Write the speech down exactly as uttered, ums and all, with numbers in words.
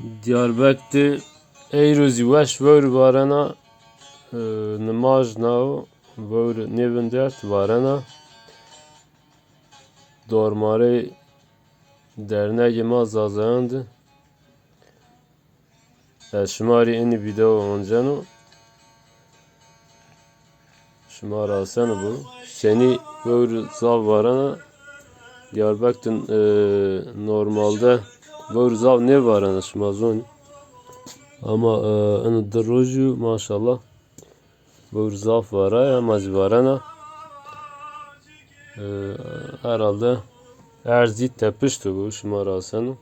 Diyarbekir de eyro zî weş vewr varena, e, nimaj nawo, vewr nêvindert varena. Dormarey dernegê ma Zazayan de. Ez şima rê enî video onceno. Şima ra aseno bu. Senî vewr zaf varena. Diyarbekir de, e, normalde vewr zaf nêvarena, şima zonî. Ama, e, eno di roj o, maşallah. Vewr zaf varaya, ama zî varena. E, herhalde erzî tepişto bu, şima ra aseno.